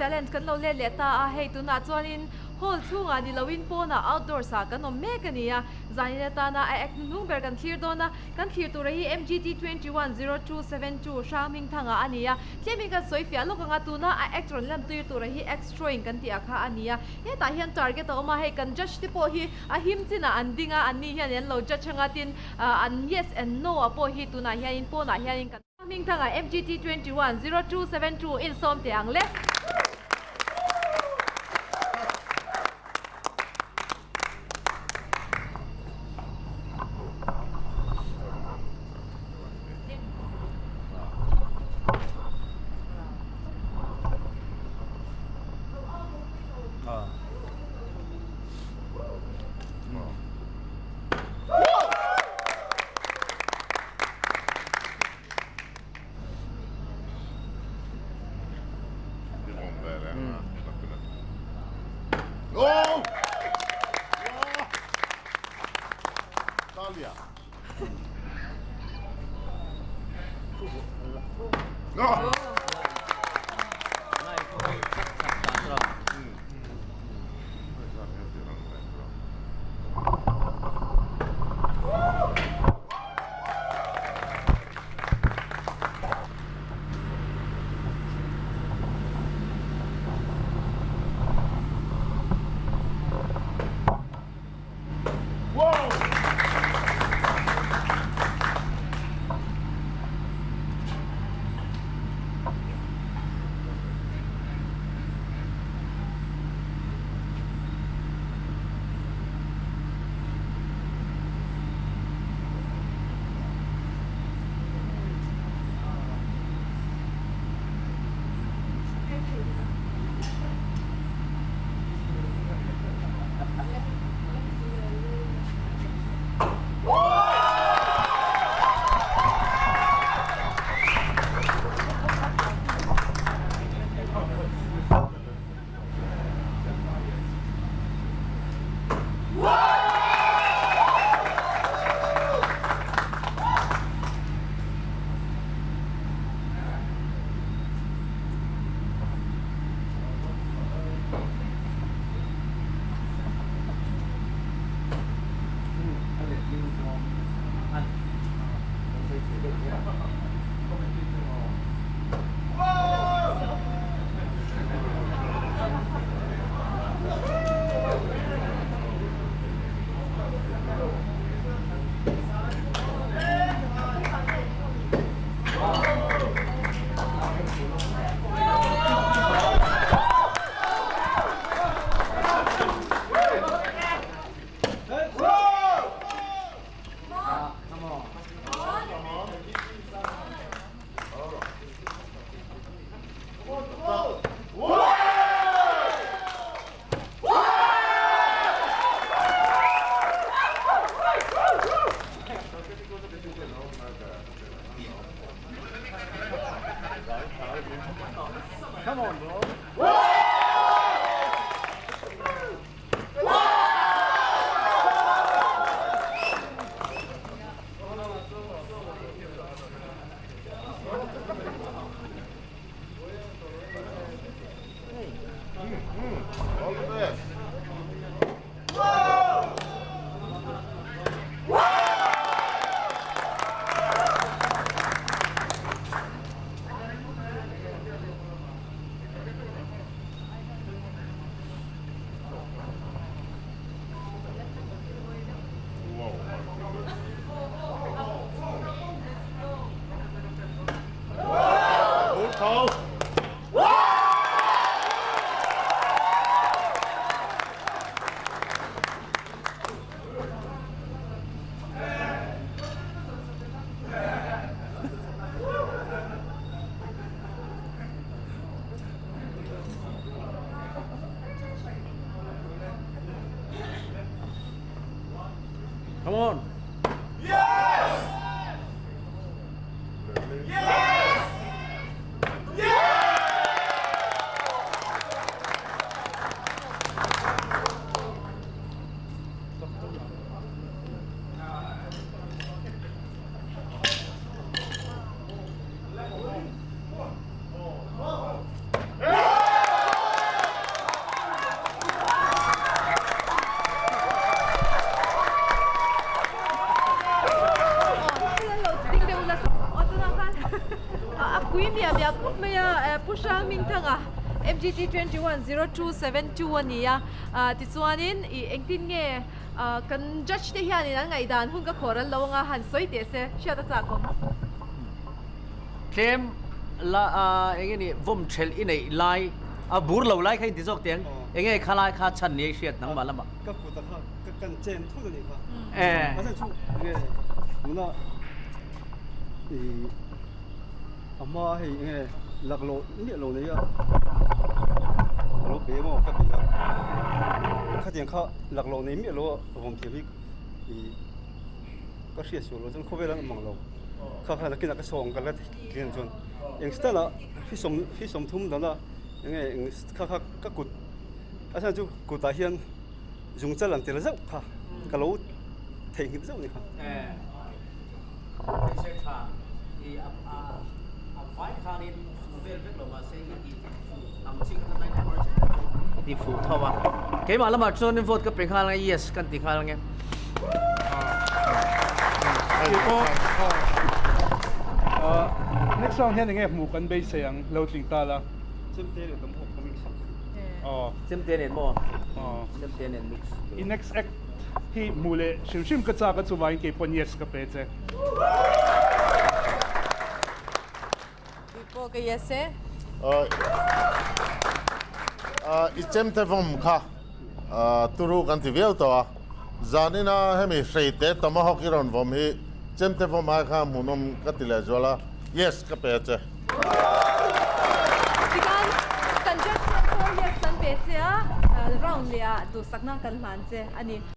Talent kan lo let leh ta a, hei tunah chuanin hall chhungah ni loin pawnah outdoors ah kan awm mek a ni a, zanin atana a act hnuhnung ber kan thlir dawn a, kan thlir tura hi MGT 210272 Hrangmingthanga a ni a, tlemin kan sawi fiah lawk ang a, tuna a act rawn lan tir tura hi axe throwing kan tih ah kha a ni a, hetah hian target a awm a, hei kan judge te pawh hi a him chinah an ding a, anni hian an lo judge ang a, tin an yes and no ah pawh hi tunah hianin pawnah hianin kan. Hmingthanga MGT 21 0272 insawm teh ang le. Come on, bro. All the best. Whoa! Come on. Yes! Yes! Yes! Pui miah miah khawp mai a, Pu Hrang Hmingthanga MGT 210272 a ni a, tichuanin ih engtin nge kan judge te hianin an ngaihdan hun ka khawr an lo anga han sawi teh se hriat a chak awm. Tlem la eng nge ni vawm thelh i neih lai a bur lo lai kha inti zawk teh ang, eng nge kha lai kha chhan ni a i hriat nangmah lamah. Ka kut a kha ka kan chen thut a nih kha. A chhan chu eng nge tuna ih a hma hei eng nge laklawh miah lo nei a ka lo pe maw ka ti a khatiang kha laklawh nei miah lo a vawm thiam hi ih ka hriat sual lo chuan khawvel an awm ang lo kha kha nakinah ka sawng ka la tling chuan eng style ah hi sawmthum dana eng nge eng kha kha ka kut a chhan chu kutah hian zungchal an tel zauh kha ka lo theihnghilh zauh a ni kha. Ti fuh tho a keimah lamah chuan vote ka pe nghal ang e yes kan ti nghal ang e. Next round hian enge hmuh kan beisei ang lo tling ta la. Chemte nen tam hawk ka mix sak. Chemte nen maw? Chemte nen mix. I next act hi hmuh leh hrim hrim ka chak a chuvangin keipawn yes ka pe che. Keipawh ka yes e. I chemte vawm kha turu kan ti viau tawh a, zanina hemi hreite tomahawk i rawn vawm hi chemte vawm ai kha hmuhnawm ka ti lehzual a, yes ka pe a che. Tikhan kan judge chuan 4 yes an pe che a, round leh ah duhsakna kan hlan che a ni.